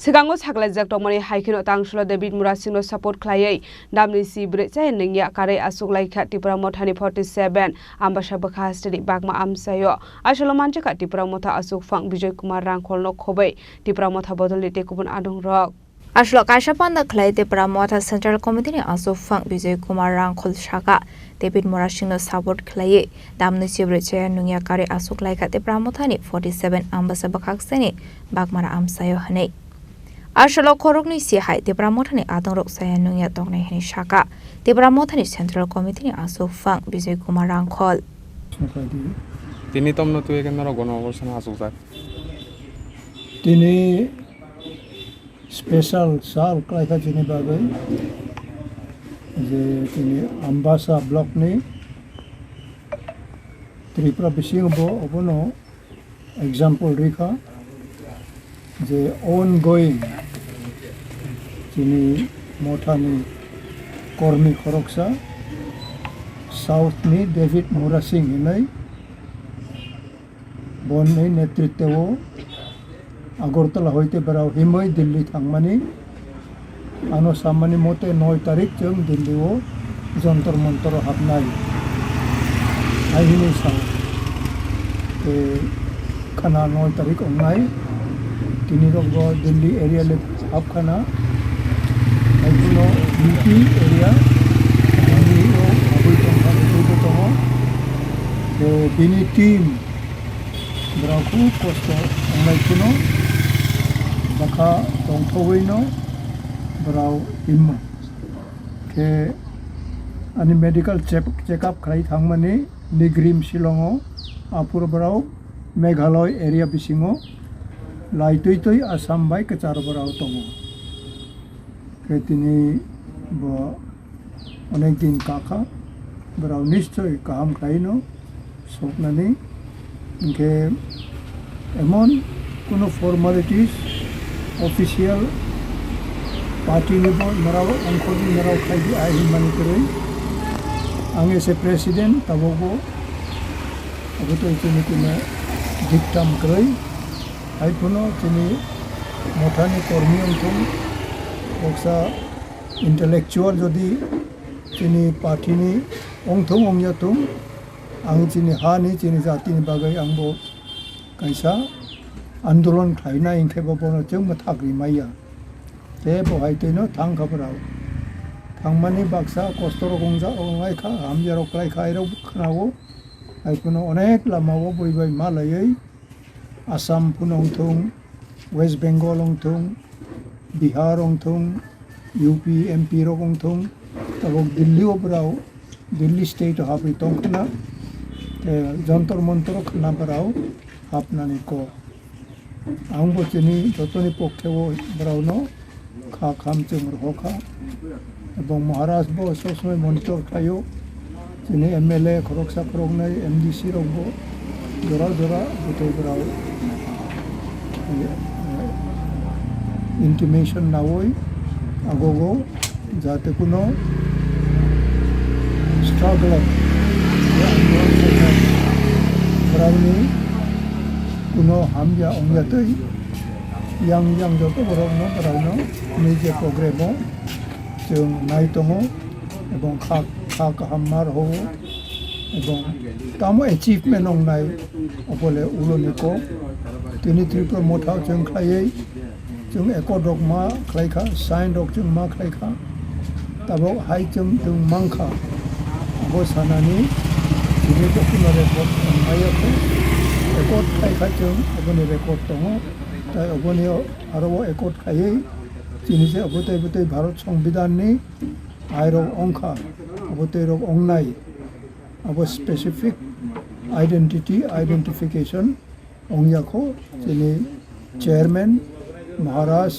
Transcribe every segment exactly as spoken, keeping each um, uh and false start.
Swkango saklaijak tongmani hai kheno tangsulo David Murasingno support khlaiwi damni si bwrwi chaya nungya karwi aswk laikha Tipra Mothani forty seven Ambasa bwkha hasteni bagma amchaio. Aswkno manjakha Tipra Motha aswk phang Bijoy Kumar Rangkholno khobwi Tipra Motha bodolni tei kubun adongrok. Aswkno kaisa panda khlai Tipra Motha Central Committee ni aswk phang Bijoy Kumar Rangkhol saka David Murasingno support khlaiwi damni si bwrwi chaya nungya karwi aswk laikha Tipra Mothani forty seven Ambasa bwkha hasteni bagmara amchaio hwnwi. Aswkno khoroknwi si hai Tipra Mothani adongrok chaya nungya tongnai hwnwi saka Tipra Mothani Central Committee ni aswk phang Bijoy Kumar Rangkhol. Tini tomno twi ekhe norok gono oborsano achukjak. Tini special sal khlaikha chini bagwi je tini Ambasa block ni Tripura bisingo bo obono example rikha je ongoing chini mothani kormi khoroksa South ni David Murasing hinwi boni netritwo Agartala hoite borok himwi Delhi thangmani. Ano samani mote noi tarik chwng Delhi o Jantar Mantar o hapnai. Hai hwnwi sao. Tei khana noi tarik wngnai. Tini rok bo Delhi area le hap khana. Hai kuno U P area. Delhi o habwi tongkha, habwi tongo. Tei bini team Borok khub kosto wnglai phano bwkha tongthogwino borok himma khe ani medical check, check up khlai thangmani Nigrim Shillongo, aphuru borok Meghalaya area bisingo lai twi twi Assam bai kwcharo borok tongo. Khe tini bo onek din kakha, borok nischoi kaham khlaino soknani. Hinkhe emon kuno formalities, official party ni bo norok ongkhorni norok khaidi ai hinmani kwrwi. Ang as a president tabukbo obo tei chini kuno diktam kwrwi. Hai phano chini mothani kormi wngthung, baksa intellectual jodi chini party ni wngthung wngya thung, ang chini ha ni, chini jati ni bagwi ang bo kaisa andolon khlaina hinkhe bo bono chwng mwthak rimaya. Tei bo hai twino thang kha borok. Thangmani baksa kosto rok wngjak, wnglai kha, hamya rok klai kha, airok khna o. Hai phano onek lama o bui bai ma laiwi Assam phano wngthung, West Bengal wngthung, Bihar wngthung, U P M P rok wngthung, tabuk Delhi o borok, Delhi state o habwi tongkhna, tei Jantar Mantar o khna borok hapnani kok. Ang bo chini jotoni pokhe o borokno kha kham chwng rwkha. Ebong Maharaj bo sob somoi monitor khlaio. Chini M L A khoroksa khoroknwi, M D C rok bo jora jora bwtwi borok, eh, intimation naui agogo jate kuno struggle, borokni kuno hamya ongya twi. Yang yang joto borokno, borokno nini je program o chwng nai tongo ebong kha, kha kaham ma rwo ebong tamo achievement wngnai obole uloni kok. Tini Tripura Motha o chwng khlaiwi chwng accord rok ma khlai kha, sign rok chwng ma khlai kha. Tabuk hai chwng, chwng mankha, abo sanani chini bo kuno record tongmaya kho. Record khai kha chwng, aboni record tongo. Tai aboni aro bo accord khaiwi chini je abo tei, abo tei Bharat Songbidan ni airok ongkha, abo tei rok ongnai, abo specific identity, identification ongya kho. Chini chairman Maharaj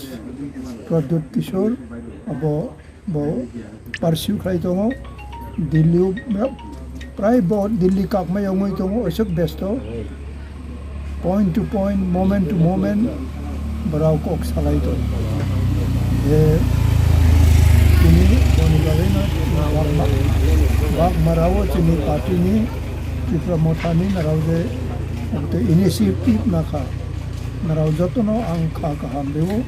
Pradyut Kishore abo bo pursue khlai tongo. Delhi o prai bo Delhi kakmai wngwi tongo, oisok besto. Point to point, moment to moment borok kok salai tongo. Je chini boni bagwi no bak, bak marao chini party ni Tipra Motha ni narao je initiative nakha. Narao jotono ang kha kaham rwo.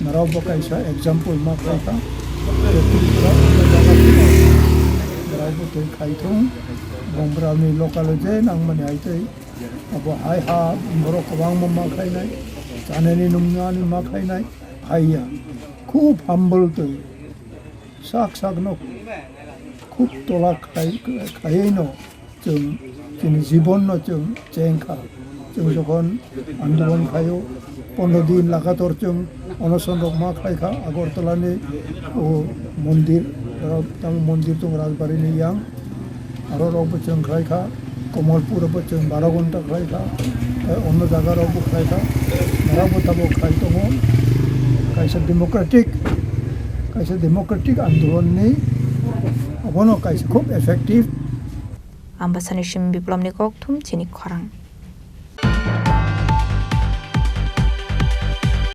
Norok bo kaisa example ma khlai kha. Norok bo tei khai thung. Bongbrani local o je nangmani hai tei abo hai ha borok kwbangma ma khlainai. Chanani nungnani ma khlainai. Hai ya. Khub humble tei sak sakno khub tola khai, khaiwi no chwng chini jibon no chwng cheng kha. Chwng jokhon andolon khaio, pondro din lagator chwng onoson rok ma khlai kha Agartala ni o mondir, tang mondir tong Rajbari ni yang. Aro rok bo chwng khlai kha, Kamalpur bo chwng baro ghonta khlai kha, tei onno jaga rok bo khlai kha, norok bo tabok khai tongo. Kaisa democratic, kaisa democratic andolon ni obono kaisa khub effective. Ambasani sim Biplomni kokthum chini khorang.